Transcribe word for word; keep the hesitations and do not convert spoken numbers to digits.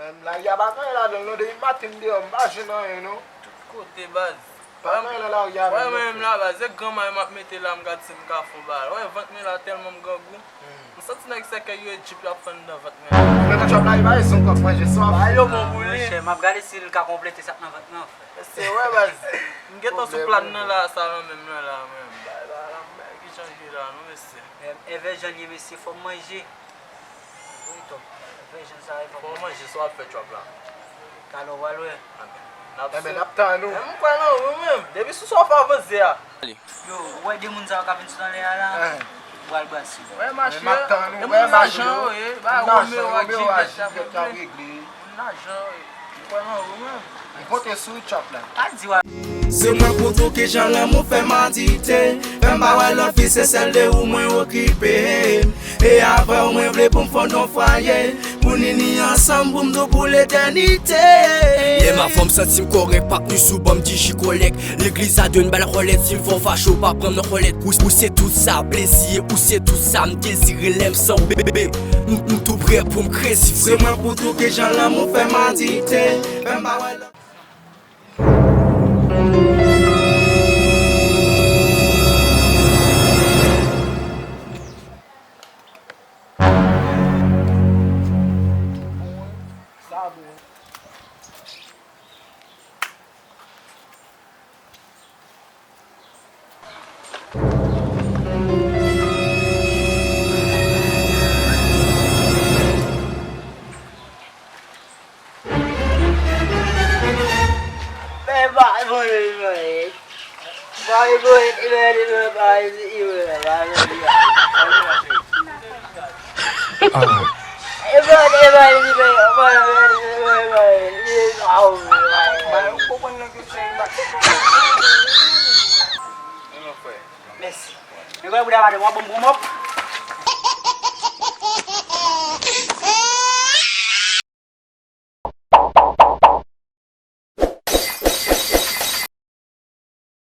Menm lari a pa gen anyen ladan l non, depi maten m deyò, m pa jwenn anyen non. Tout kote, baz. Pa gen anyen nan lari a menm non, frè. Wè, menm la, baz, se granma yo m ap mete la, m gad si m ka fè yon bagay. Wè, vant mwen la tèlman m grangou. M santi nèg sèkèy yo e djip y ap fè anndan vant mwen la. Menm chòp la, li pa bezwen kòk manje swa. Ba yo bon pou li. Monchè, m ap gade si l ka konplete sa k nan vant mwen an, frè. Se wè, baz. M gentan sou plat nan la, sa nan menm nan la, menm. Bay la, la, bay ki chanje la, non, mesye. Evè jan l ye, mesye, fò m manje. Wi, Tòp. Fè jan sa, fò m manje, sa w ap fè chòp la. Talè w pral wè. Enben, n ap tann ou. M kwè nan ou menm. Depi sou sa w fè avanse a. Yo, ou wè de moun sa yo k ap vin sot anlè a la? M pral brase yo. Wè mache. M ap tann ou, wè mache. E moun lajan yo ye, ba Romeo ak Juliet k ap regle. Moun lajan yo ye. M kwè nan ou menm. M konte sou ou, chòp la. Pa di w a. Se mwen pou tou kijan lanmou fè m adikte. Fè m pa wè lòt fi, se sèl de ou mwen okipe. E avè w mwen vle pou m fonde yon fwaye. Pou n ini ansanm pou m di w pou letènite. Lè m avè w m santi m kòrèk, pa pli sou ban m di ji kòlèk. Legliz a dwe n ba l kòlèt, si m fè w fache w pa pran m nan kòlèt. Ou, ou se tout sa plezi ye, ou se tout sa m dezire lè m san w, bebe. M, m tou prè pou m krezi vre. Se mwen pou tou kijan lanmou fè m adikte. Fè m pa wè lòt. Mèsi. Men kòman bouda madanm w ap ban m gwo mòp?